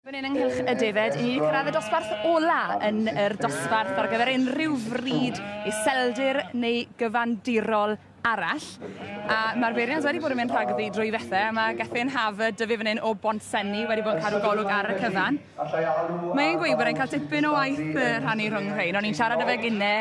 Fan hyn ynghylch y defaid, 'yn ni wedi cyrraedd y dosbarth ola yn yr dosbarth ar gyfer unrhyw frid iseldir neu gyfandirol arall. A mae'r beirniad wedi bod yn mynd rhagddi drwy bethe, a mae Gethin Harvard 'da fi fan hyn o Bontsenni wedi bod yn cadw golwg ar y cyfan. Mae'n gweud bod e'n cael tipyn o waith rhannu rhwng rhein. O'n i'n siarad â fe gynne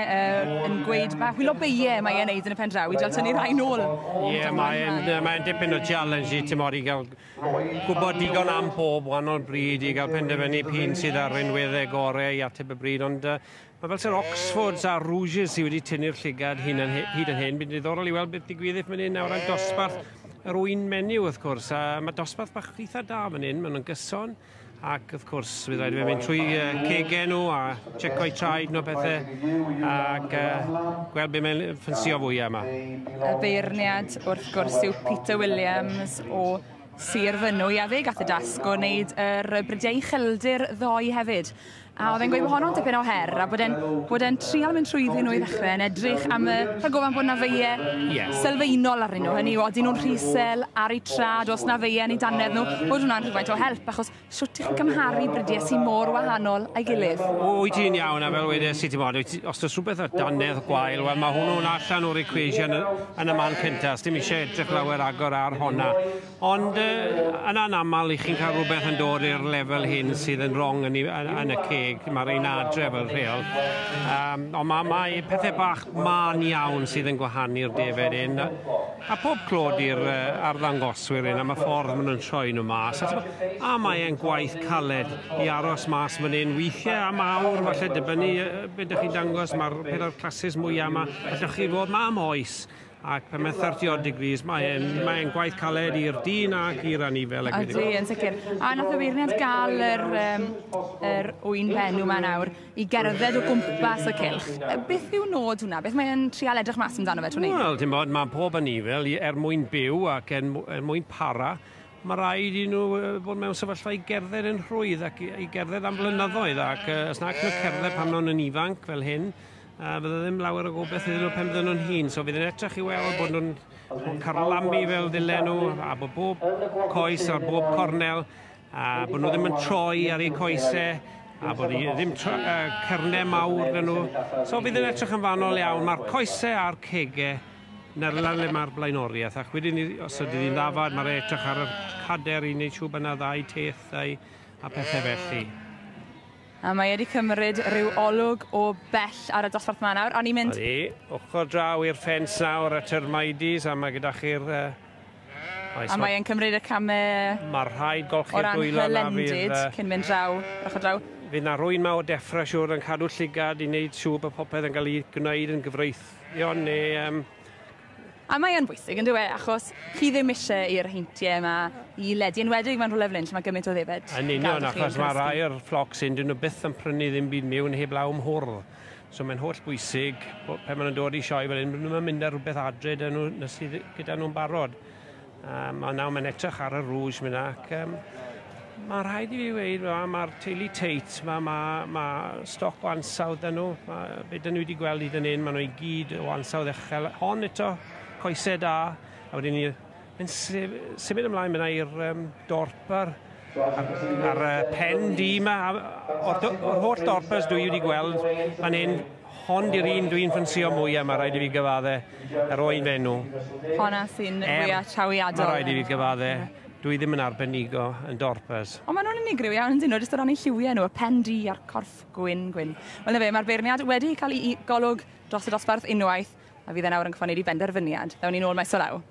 yn gweud pa hwyl o beie mae e'n neud yn y pen draw i dal tynnu rhai nôl. Ie, yeah, mae'n mae dipyn o challenge i tymor i gael gwybod digon am pob wahanol bryd i gael penderfynu p'un sydd ar rinweddau gorau i ateb y bryd, ond mae fel sy'r Oxfords a Rouges sydd wedi tynnu'r llygad hyn yn, hyd yn hyn. Bydd diddorol i weld beth digwyddith fan hyn nawr ar dosbarth yr ŵyn menyw, wrth gwrs. A mae dosbarth bach eitha da fan hyn, maen nhw'n gyson. Ac wrth gwrs, fydd rhaid i fe mynd trwy cegau nhw a checo'u traed nhw a pethau ac gweld be mae'n ffansio fwyaf yma. Y beirniad wrth gwrs yw Peter Williams o Sir Fynwy a fe gath y dasg o wneud yr brydiau ucheldir ddoe hefyd. A oedd e'n gweud bod honno'n dipyn o her a bod e'n bod e'n trial mynd trwyddyn nhw i ddechrau yn edrych am y rhagofan bod 'na feie sylfaenol arnyn nhw. Hynny yw, odyn nhw'n rhy isel ar eu trad, oes 'na feie yn eu dannedd nhw, bod hwnna'n rhywfaint o help achos shwt 'ych chi'n cymharu bridiau sy mor wahanol a'i gilydd? Wyt ti'n iawn, a fel wedes i, ti'n bod, os oes rhywbeth ar dannedd gwael, wel mae hwnnw'n allan o'r equation yn y man cyntaf, dim eisiau edrych lawer agor ar honna. Ond yn anaml i chi'n cael rhywbeth yn dod i'r lefel hyn sydd yn wrong yn y ceg, mae'r un adre fel rheol. Ond mae pethau bach mân iawn sydd yn gwahanu'r defaid hyn. A pob clod i'r arddangoswyr hyn am y ffordd maen nhw'n troi nhw mas. A mae e'n gwaith caled i aros mas fan hyn, weithiau am awr, falle dibynnu beth ydych chi'n dangos, mae'r peth o'r classes mwyaf yma, allwch chi fod ma am oes. Ac pan mae'n 30 odd degrees, mae'n mae gwaith caled i'r dyn ac i'r anifel. Ydy, yn sicr. A nath y beirniad gael yr ŵyn benw yma nawr i gerdded o gwmpas y cylch. Beth yw nod hwnna? Beth mae'n trial edrych mas amdano fe trwy wneud? Wel, ti'n bod, mae pob anifel er mwyn byw ac er mwyn para, mae rhaid i nhw fod mewn sefyllfa i gerdded yn rhwydd ac i gerdded am flynyddoedd. Ac os nag nhw cerdded pan nhw'n ifanc fel hyn, fydde ddim lawer o gobeith iddyn nhw pan fydden nhw'n hŷn. So fydd yn edrych i weld bod nhw'n carlamu fel ddylen nhw, a bod bob coes ar bob cornel, a bod nhw ddim yn troi ar eu coesau, a bod i ddim cernau mawr dyn nhw. So fydd yn edrych yn fanol iawn. Mae'r coesau a'r cegau na'r le mae'r blaenoriaeth. Ac wedyn, os ydy hi'n ddafad, mae'r edrych ar y cader i wneud siŵr bod yna ddau tethau a pethau felly. A mae wedi cymryd rhyw olwg o bell ar y dosbarth yma nawr. O'n i'n mynd... Ydy, ochr draw i'r ffens nawr at yr Maidis, a mae gyda chi'r... A mae'n cymryd y camau... Mae rhaid golchi'r dwylo na fydd... cyn mynd draw, ochr draw. Fydd na rwy'n ma o deffra siŵr yn cadw llygad i wneud siŵr bod popeth yn cael ei gwneud yn gyfreithion neu... A mae yn bwysig, yn dyw e, achos chi ddim eisiau i'r heintiau yma i ledu, enwedig mewn rhywle fel hyn lle mae gymaint o ddefed. Yn union, achos mae rai o'r flocs hyn, dyn nhw byth yn prynu ddim byd mewn heblaw am hwrdd. So mae'n holl bwysig, pan maen nhw'n dod i sioe fel hyn, maen nhw'n mynd ar rhywbeth adre dyn nhw, nes sydd gyda nhw'n barod. A nawr mae'n edrych ar y rouge mynd ac mae rhaid i fi weud, mae'r teulu Tate, mae stoc o ansawdd dyn nhw. Be dyn nhw wedi gweld hyd yn hyn, maen nhw i gyd o ansawdd uchel. Hon eto, coesau da, a wedyn ni yn symud ymlaen fyna i'r dorper ar y pen du yma. O'r holl dorpers dwi wedi gweld fan hyn, hon di'r un dwi'n ffansio mwyaf, mae rhaid i fi gyfadde, yr oen fenw. Honna sy'n fwyaf trawiadol. Mae rhaid i fi gyfadde. Dwi ddim yn arbenigo yn dorpers. Ond maen nhw'n unigryw iawn yn dyn nhw, jyst o ran eu lliwiau nhw, y pen du a'r corff gwyn gwyn. Wel na fe, mae'r beirniad wedi cael ei golwg dros y dosbarth unwaith, a fydd e nawr yn gorfod wneud ei benderfyniad. Ddawn ni nôl maes o law.